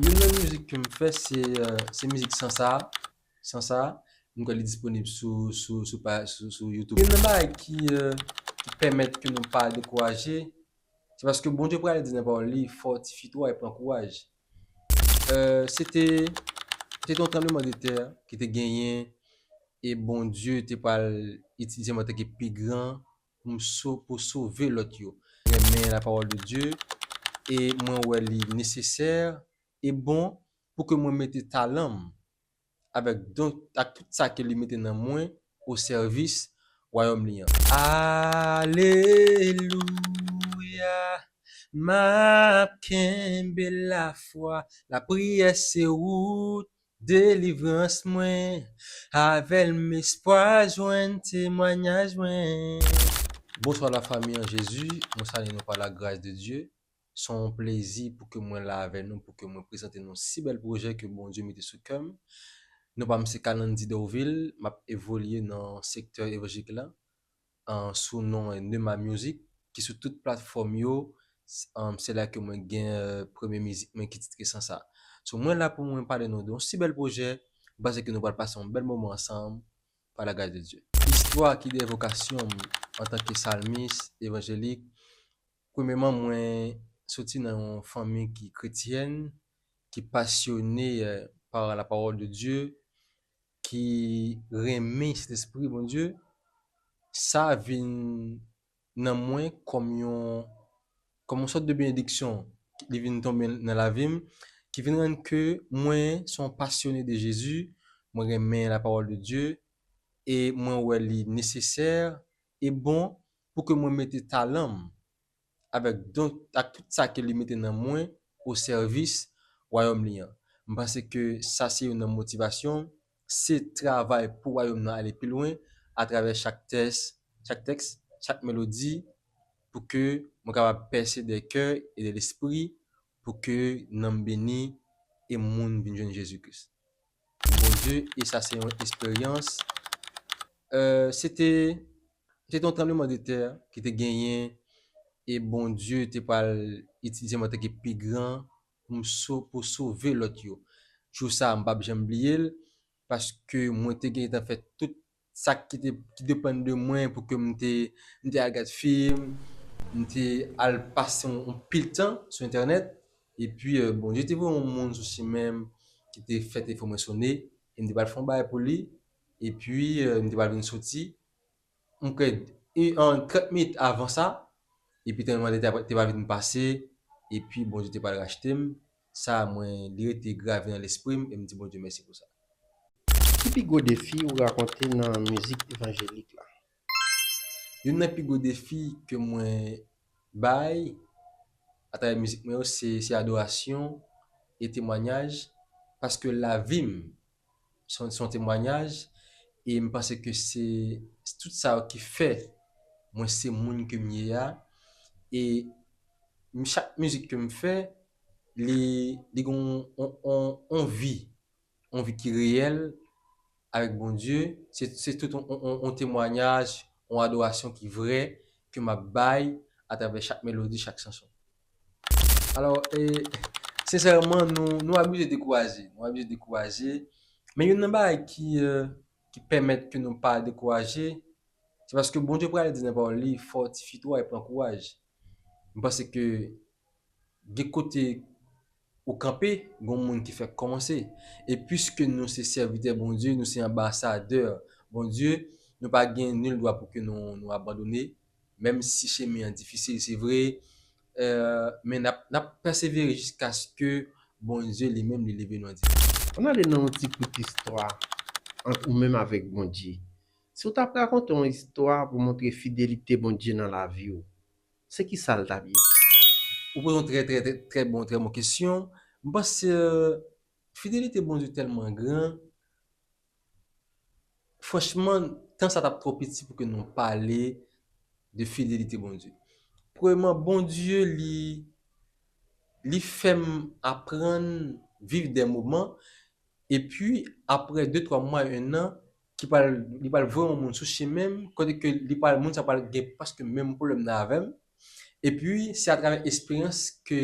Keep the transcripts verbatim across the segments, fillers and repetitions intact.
Youn nan mizik ke m fè, se, euh, se mizik Sansa. Sansa, m kwè li disponib sou, sou, sou, pa, sou, sou YouTube. Youn nan bagay ki, euh, ki pèmèt ke nou pa dekouraje, se paske Bondye prale di nan pawòl li, fòtifye twa e pran kouraj. Euh, se te, se te yon tranbleman de tè ki te genyen, e Bondye te pral itilize mwen antanke pi gran pou m so-, pou sove lòt yo. Renmen la parole de Dieu, e mwen wè li nesesè e bon pou ke mwen mete talan m avèk don, ak tout sa ke li mete nan mwen o sèvis wayòm li an. Alelouya, m ap kenbe lafwa, lapriyè se wout delivrans mwen, avè l m espwa jwenn temwanyaj mwen. Bonswa la fami an Jezi, mwen salye nou pa la gras de Dye. Se yon plezi pou ke mwen la avè nou, pou ke mwen prezante nou si bèl pwojè ke Bondye mete sou kè m. Non pa m se Kalandy Dorvil, m ap evolye nan sektè evanjelik la, an, sou non, eh, Nema Music, ki sou tout platfòm yo, s-, an, se la ke mwen gen, eh, premye mizik mwen ki titre Sansa. So, mwen la pou mwen pale nou de yon si bèl pwojè, m panse ke nou pral pase yon bèl moman ansanm, pa la gras de Dye. Istwa ki dèyè vokasyon m antanke salmis evanjelik, premyèman, mwen soti nan yon fanmi ki kretyèn, ki pasyone, eh, pa la parole de Dieu, ki renmen Sentespri Bondye. Sa vin nan mwen kòm yon, kòm yon sòt de benediksyon. Li vin tonbe nan lavi m, ki vin rann ke mwen se yon pasyone de Jezi, mwen renmen la parole de Dieu, e mwen wè li nesesè e bon pou ke mwen mete talan m avèk don, ak tout sa ke li mete nan mwen o sèvis wayòm li an. M panse ke sa se youn nan motivasyon, se travay pou wayòm nan ale pi lwen atravè chak tès, chak tèks, chak melodi, pou ke mwen kapab pèse de kè e de lespri, pou ke nanm beni e moun vin jwenn Jezi Kris. Bondye, e sa se yon esperyans. Euh, se te, se te yon tranbleman de tè ki te genyen, e Bondye te pral itilize mwen antanke pi gran pou m so-, pou sove lòt yo. Jou sa, m p ap janm bliye l, paske mwen te gentan fè tout sa ki te, ki depann de mwen pou ke m te, m te al gad fim, m te al pase yon, yon pil tan sou entènèt. Epi, euh, Bondye te voye yon moun sou chemen m ki te fè telefòn mwen sone, e m te pral fè yon bagay pou li. Epi, euh, m te pral vin soti. M kwè, e, an, trant minit avan sa, epi tranblemanntè te, te pral vin pase, epi Bondye te pral rachte m. Sa, mwen, li rete grave nan lespri m, e m di Bondye mèsi pou sa. Ki pi gwo defi ou rankontre nan mizik evanjelik la? Youn nan pi gwo defi ke mwen bay atravè mizik mwen yo, se, se adorasyon e temwayaj, paske lavi m se yon, se yon temwayaj, e m panse ke se, se tout sa yo ki fè mwen se moun ke m ye a, e m, chak mizik ke m fè, li, li gen yon, yon, yon, yon vi, yon vi ki reyèl avèk Bondye. Se, se tout yon, yon, yon, yon temwayaj, yon adorasyon ki vrè, ke m ap bay atravè chak melodi, chak chanson. Alò, e, sensèman, nou, nou abize dekouraje. Nou abize dekouraje. Men youn nan bagay ki, euh, ki pèmèt ke nou pa dekouraje, se paske Bondye prale di nan pawòl li, fòtifye twa e pran kouraj. M panse ke gen kote ou kanpe, gen moun ki fèk kòmanse. E piske nou se sèvitè Bondye, nou se anbasadè Bondye, nou pa gen nil dwa pou ke nou, nou abandone, menm si chemen an difisil, se vre, euh, men n ap, n ap pèsevere jiskaske Bondye li menm li leve nou an dife. Ann ale nan yon ti kout istwa ant ou menm avèk Bondye. Si w t ap rakonte yon istwa pou montre fidelite Bondye nan lavi w, se ki sa l t ap ye? Ou poze yon trè, trè, trè, trè bon, trè bon kesyon. M panse, euh, fidelite Bondye tèlman gran, franchman, tan sa t ap twò piti pou ke nou pale de fidelite Bondye. Premyèman, Bondye, li, li fè m aprann viv de moman, epi, apre de, twa mwa, en an, ki pral, li pral voye yon moun sou chemen m, kote ke li pral, moun sa pral gen prèske menm pwoblèm nan avè m. Epi, se atravè esperyans ke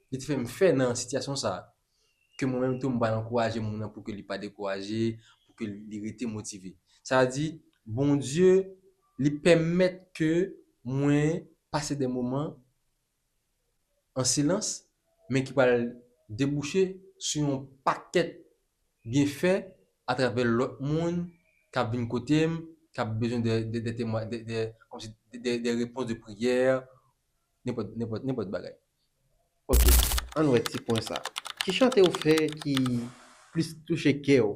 li te fè m fè nan sitiyasyon sa a. ke mwen menm tou m pral ankouraje moun nan pou ke li pa dekouraje, pou ke li rete motive. Sa vle di, Bondye, li pèmèt ke mwen pase de moman an silans, men ki pral debouche sou yon pakèt byenfè atravè lòt moun k ap vin kote m, k ap bezwen de, de, de temwa-, de, de, kòmsi de, de, de repons de priyè, nenpòt, nenpòt, nenpòt bagay. Ok, ann wè ti pwen sa. Ki chante w fè ki plis touche kè w?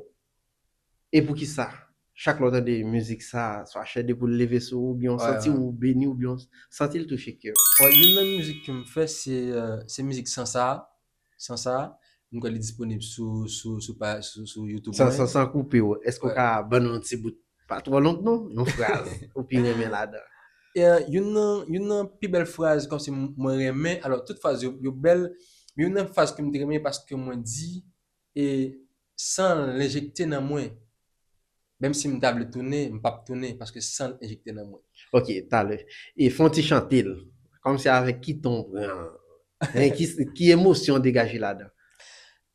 E poukisa? Chak lè w tande mizik sa, swa chè depoul leve sou ou, oubyen w santi w beni, oubyen w santi l touche kè w. Wi, youn nan mizik ke m fè, se, euh, se mizik Sansa. Sansa, m kwè li disponib sou, sou, sou, pa, sou, sou YouTube. San, mwen. San, san koupe w, èske w ka ban nou yon ti bout, pa twò long non, yon fraz ou pi renmen ladan? E, euh, youn nan, youn nan pi bèl fraz kòmsi m-, mwen renmen, alò, tout fraz yo, yo bèl, men youn nan fraz ke m te renmen paske mwen di, e san l enjekte nan mwen, menm si m ta vle tounen, m p ap tounen paske san l enjekte nan mwen. Ok, talè. E fè yon ti chante l, kòmsi avèk ki ton w pran l? Hein, ki, ki emosyon w degaje ladan?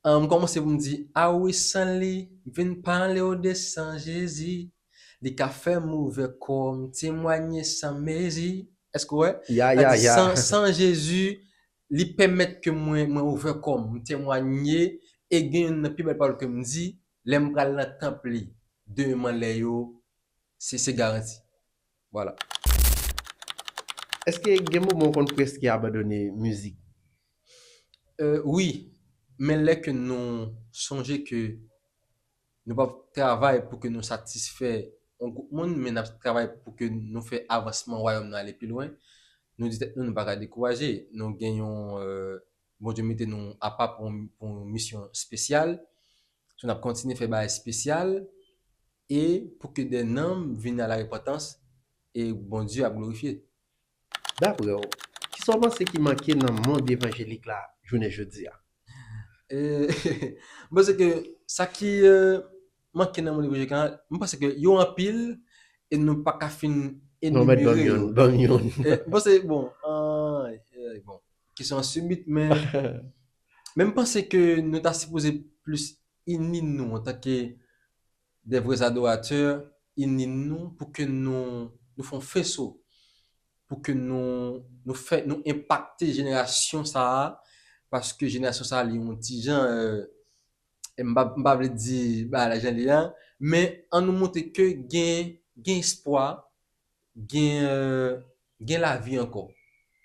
Ah, m kòmanse pou m di, a wi, san li, vin pale w de san Jezi. Li ka fè m ouvè kò m, temwanye san mezi. Èske w wè? Ya, ya, ya. San, san Jezi, li pèmèt ke mwen, mwen ouvè kò m, m temwanye, e gen youn nan pi bèl pawòl ke m di, lè m pral nan tanp li, demen m anlè yo, se, se garanti. Vwala. Èske gen moman w konn prèske abandone mizik? Euh, wi, men lè ke nou sonje ke nou p ap travay pou ke nou satisfè yon gwoup moun, men n ap travay pou ke nou fè avansman wayòm nan ale pi lwen, nou di tèt nou, nou pa ka dekouraje. Nou gen yon, euh, Bondye mete nou apa pou, pou yon misyon espesyal. So, n ap kontinye fè bagay espesyal e pou ke de nanm vin a la repantans e Bondye ap glorifye. Daprè w, kisa w panse ki manke nan mond evanjelik la jounen jodi a? E, m panse ke sa ki, euh, manke nan mond evanjelik la, m panse ke yo anpil e nou pa ka fin enimere yo. Non, mèt ban m youn, ban m youn. E, m panse, bon, euh, bon, kesyon an sibit, men, men m panse ke nou ta sipoze plis ini nou antanke de vrè adoratè, ini nou pou ke nou, nou fè yon feso, pou ke nou, nou fè, nou enpakte jenerasyon sa a, paske jenerasyon sa a, li yon ti jan, euh, e m pa, m pa vle di bagay la jan li ye a, men ann nou montre ke gen, gen espwa, gen, euh, gen lavi ankò.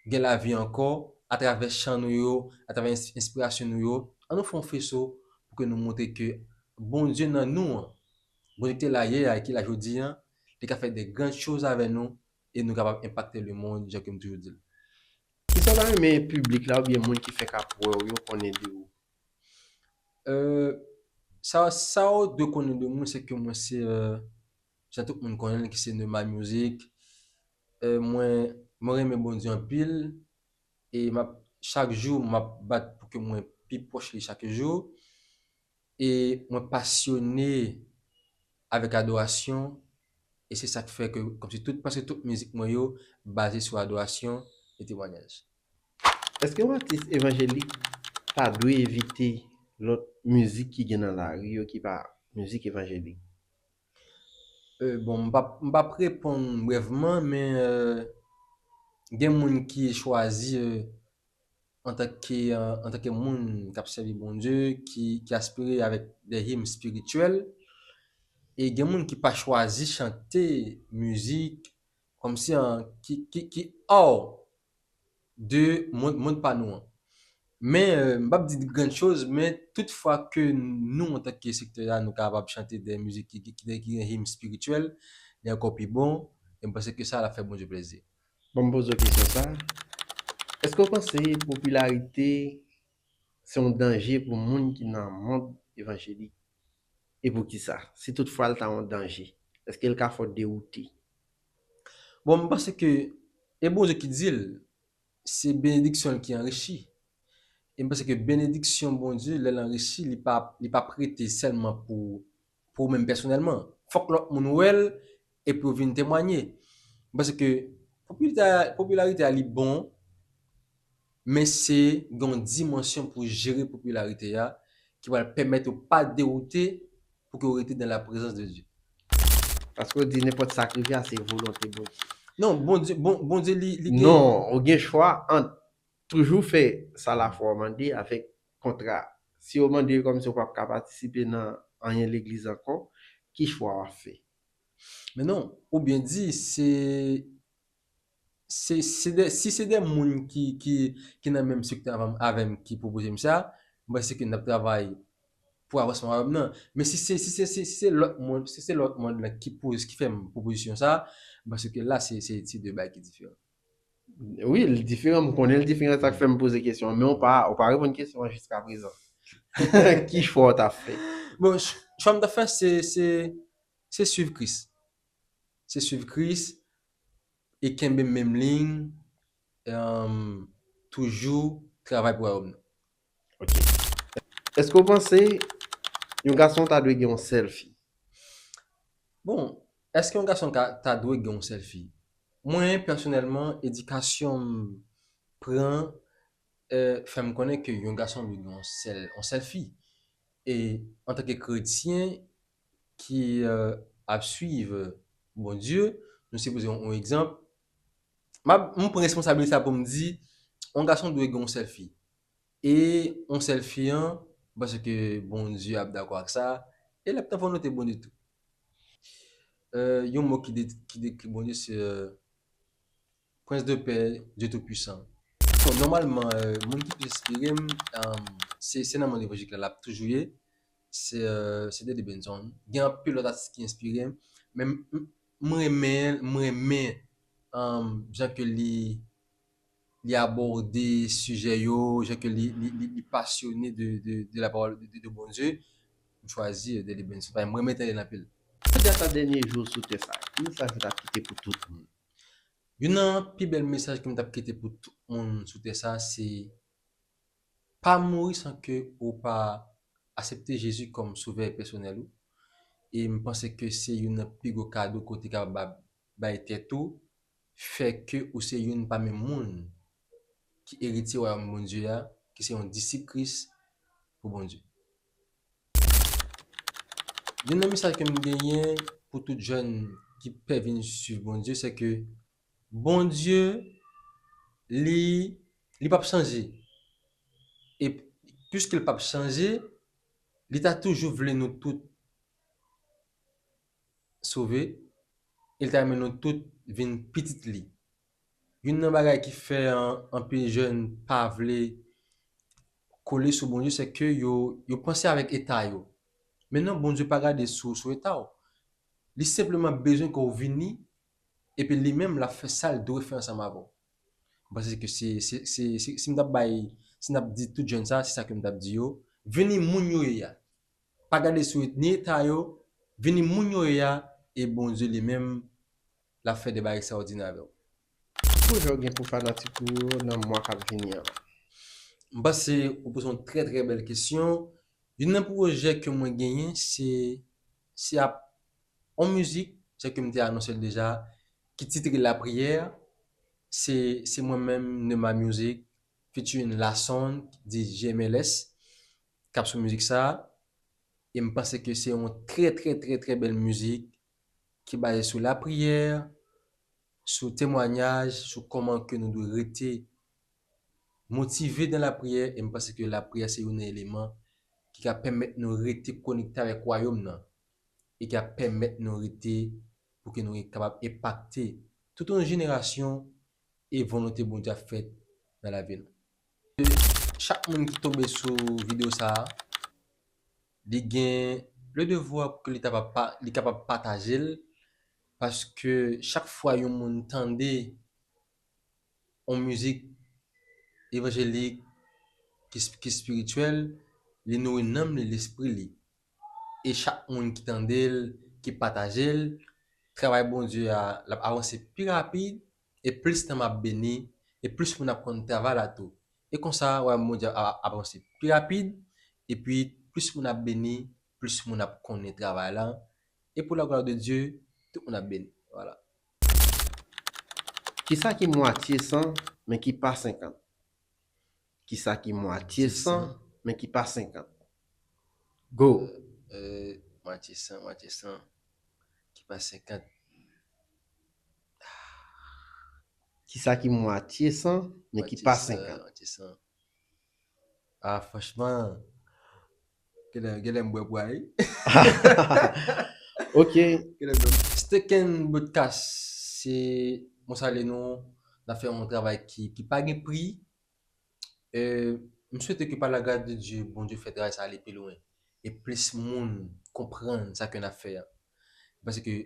Gen lavi ankò atravè chan nou yo, atravè ins-, enspirasyon nou yo. Ann nou fè yon feso pou ke nou montre ke Bondye nan nou an, Bondye ki te la yè a e ki la jodi a, li ka fè de grandes choses avè nou e nou kapab enpakte lemonn, jan ke m toujou di l. Kisa w ta renmen piblik la oubyen moun ki fenk ap wè w yo konnen de ou? Euh, sa, sa w dwe konnen de mwen, se ke mwen se, euh, jan tout moun konnen l, ki se Neuma Music. Euh, mwen, mwen renmen Bondye anpil e m ap, chak jou, m ap bat pou ke mwen pi pwòch li chak jou. E mwen pasyone avèk adorasyon e se sa k fè ke, kòmsi tout, prèske tout mizik mwen yo baze sou adorasyon e temwanyaj. Èske yon atis evanjelik ta dwe evite lòt mizik ki gen nan lari yo ki pa mizik evanjelik? Euh, bon, m p ap, m p ap reponn brèvman, men, euh, gen moun ki chwazi, euh, antanke, euh, antanke moun k ap sèvi Bondye, ki, ki aspire avèk de him espirityèl, e gen moun ki pa chwazi chante mizik kòmsi an, ki, ki, ki hors de mond, mond pa nou an. Men, euh, m p ap di grandes choses, men tout fwa ke nou, antanke sektè a, nou kapab chante de mizik ki, ki, ki, ki gen him espirityèl, li ankò pi bon, e m panse ke sa, l ap fè Bondye plezi. Ban m poze w kesyon sa. Èske w panse popilarite se yon danje pou moun ki nan mond evanjelik? E poukisa? Si toutfwa l ta yon danje, èske l ka fè w dewoute? Bon, m panse ke e Bondye ki di l, se benediksyon l ki anrichi. E m panse ke benediksyon Bondye, lè l anrichi, li pa, li pa prete sèlman pou, pou ou menm pèsonèlman. Fòk lòt moun wè l epi yo vin temwanye. M panse ke popilarite a, popilarite a li bon, men se gen yon dimansyon pou jere popilarite a ki pral pèmèt yo pa dewoute pou ke yo rete dans la présence de Dieu. Paske w di nenpòt sa k rive a se volonte Bondye. Non, Bondye, bon, Bondye li, li gen... Non, ou gen chwa ant toujou fè sa lafwa w mande avèk kontra. Si yo mande w kòmsi w p ap ka patisipe nan anyen legliz ankò, ki chwa w ap fè? Men non, oubyen di se se, se de, si se de moun ki, ki, ki nan menm sektè avè m, avè m ki pwopoze m sa, m panse ke n ap travay pou avansman wayòm nan. Men si se, si se, si, si se lòt moun, si se lòt moun lan ki poze, ki fè m pwopozisyon sa, m panse ke la se, se, se de bagay ki diferan. Wi, l diferan, m konnen l diferan, sa k fè m poze kesyon an, men w pa, w pa reponn kesyon an jiska prezan. Ki chwa w t ap fè? Bon, ch- chwa m t ap fè se, se, se swiv Kris. Se swiv Kris e kenbe menm liy, um, toujou travay pou wayòm nan. Ok. Èske w panse yon gason ta dwe gen yon sèl fi? Bon, èske yon gason ka, ta dwe gen yon sèl fi? Mwen, pèsonèlman, edikasyon m pran, euh, fè m konnen ke yon gason dwe gen yon sèl, yon sèl fi. E antanke kretyen ki, euh, ap swiv Bondye, nou sipoze yon, yon egzanp. M ap, m pran responsablite sa pou m di, yon gason dwe gen yon sèl fi. E yon sèl fi an, m panse ke Bondye ap dakò ak sa, e l ap nan volonte Bondye tou. Euh, yon mo ki, de, ki dekri Bondye, se, euh, Prince de paix, Dieu Tout-Puissant. Bon, nòmalman, euh, moun ki plis enspire m, euh, se, se nan mond evanjelik la, l ap toujou ye. Se, euh, se Dede Benson. Gen anpil lòt atis ki enspire m, men m, m, m renmen, m renmen, euh, jan ke li, li abòde sijè yo, jan ke li, li, li, li pasyone de, de, de la parole de, de, de Bondye. M chwazi Dede Benson. Paske m renmen tande l anpil. Podyab sa dènye jou sou tè sa, ki mesaj ou t ap kite pou tout moun? Youn nan pi bèl mesaj ke m t ap kite pou tout moun sou tè sa, se pa mouri san ke ou pa aksepte Jezi kòm sovè pèsonèl ou. E m panse ke se youn nan pi gwo kado ke w te kapab ba- bay tèt ou, fè ke ou se youn pami moun ki eritye wayòm Bondye a, ki se yon disip Kris pou Bondye. Youn nan mesaj ke m genyen pou tout jèn ki pè vin swiv Bondye, se ke Bondye, li, li p ap chanje. E piske l p ap chanje, li ta toujou vle nou tout sove, e l ta renmen nou tout vin pitit li. Youn nan bagay ki fè an- anpil jèn pa vle kole sou Bondye, se ke yo, yo panse avèk eta yo. Men non, Bondye pa gade sou, sou eta w. Li senpleman bezwen ke w vini, epi li menm l ap fè sa l dwe fè ansanm avè w. M panse ke se, se, se, se, si m t ap bay, si m t ap di tout jèn sa, se sa ke m t ap di yo. Vini moun yo ye a. Pa gade sou ni eta yo, vini moun yo ye a, e Bondye li menm, l ap fè de bagay ekstraòdinè avè w. Ki pwojè w gen pou fanatik ou yo nan mwa k ap vini an? M panse ou poze yon trè, trè bèl kesyon. Youn nan pwojè ke mwen genyen, se, se ap, yon mizik, jan ke m te anonse l deja, ki titre Lapriyè. Se, se mwen menm, Nema Music, featuring Lason, D J M L S, k ap sou mizik sa. E m panse ke se yon trè, trè, trè, trè bèl mizik ki baze sou lapriyè, sou temwayaj, sou kòman ke nou dwe rete motive nan lapriyè. E m panse ke lapriyè se youn nan eleman ki ka pèmèt nou rete konekte avèk wayòm nan e ki ap pèmèt nou rete, pou ke nou kapab enpakte tout yon jenerasyon e volonte Bondye ap fèt nan lavi nou. Chak moun ki tonbe sou videyo sa a, li gen le devwa pou ke li kapab pa- li kapab pataje l, paske chak fwa yon moun tande yon mizik evanjelik ki, ki espirityèl, li nouri nanm li, lespri li. E chak moun ki tande l, ki pataje l, travay Bondye a, l ap avanse pi rapid, e plis nanm ap beni, e plis moun ap konn travay la tou. E konsa, wayòm Bondye a ap avanse pi rapid, epi plis moun ap beni, plis moun ap konnen travay la. E pou la glwa de Dye, tout moun ap beni. Vwala. Kisa ki mwatye san, men ki pa senkant? Kisa ki mwatye san, men ki pa senkant? Go. Euh, mwatye san, mwatye san, ki pa senkant. Kisa ki mwatye san, men ki pa senkant? Mwatye san. Ah, franchman, genlè genlè m bwè pwa wi. Ok. Genlè m bwè. Steken Broadcast, se, mwen salye nou, n ap fè yon travay ki, ki pa gen pri. Euh, m swete ke pa la gras de Dye, Bondye fè travay sa ale pi lwen. E plis moun konprann sa ke n ap fè a. Paske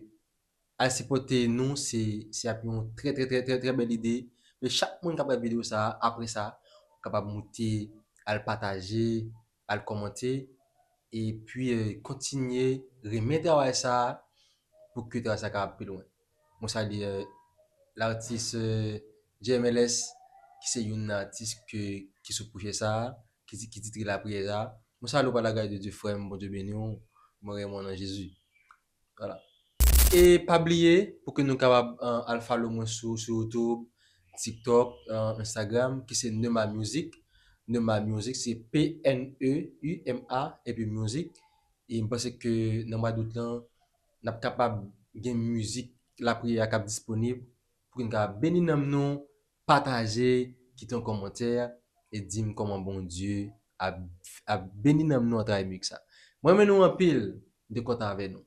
al sipòte nou, se, se ap yon trè, trè, trè, trè, trè bèl ide. Men chak moun k ap gad videyo sa a, apre sa, ou kapab moute, al pataje, al kòmante, epi euh, kontinye renmen travay sa a pou ke travay sa kapab pi lwen. Mwen salye euh, latis euh, J M L S, ki se youn nan atis ke, ki sou pwojè sa a, ki, ki titre Lapriyè sa a. Mwen salye w pa la gras de Dye, frè m, Bondye beni w. Mwen renmen w nan Jezi. Voilà. E pa bliye, pou ke nou kapab euh, al follow mwen sou, sou YouTube, TikTok, euh, Instagram, ki se Nema Music. Nema Music, se P N E U M A, epi Music. E m panse ke nan mwa dout lan, n ap kapab gen mizik Lapriyè a k ap disponib pou ke n kapab beni nanm nou, pataje, kite yon kòmantè, e di m kòman Bondye ap, ap beni nanm nou atravè mizik sa. Mwen renmen nou anpil, m te kontan avè nou.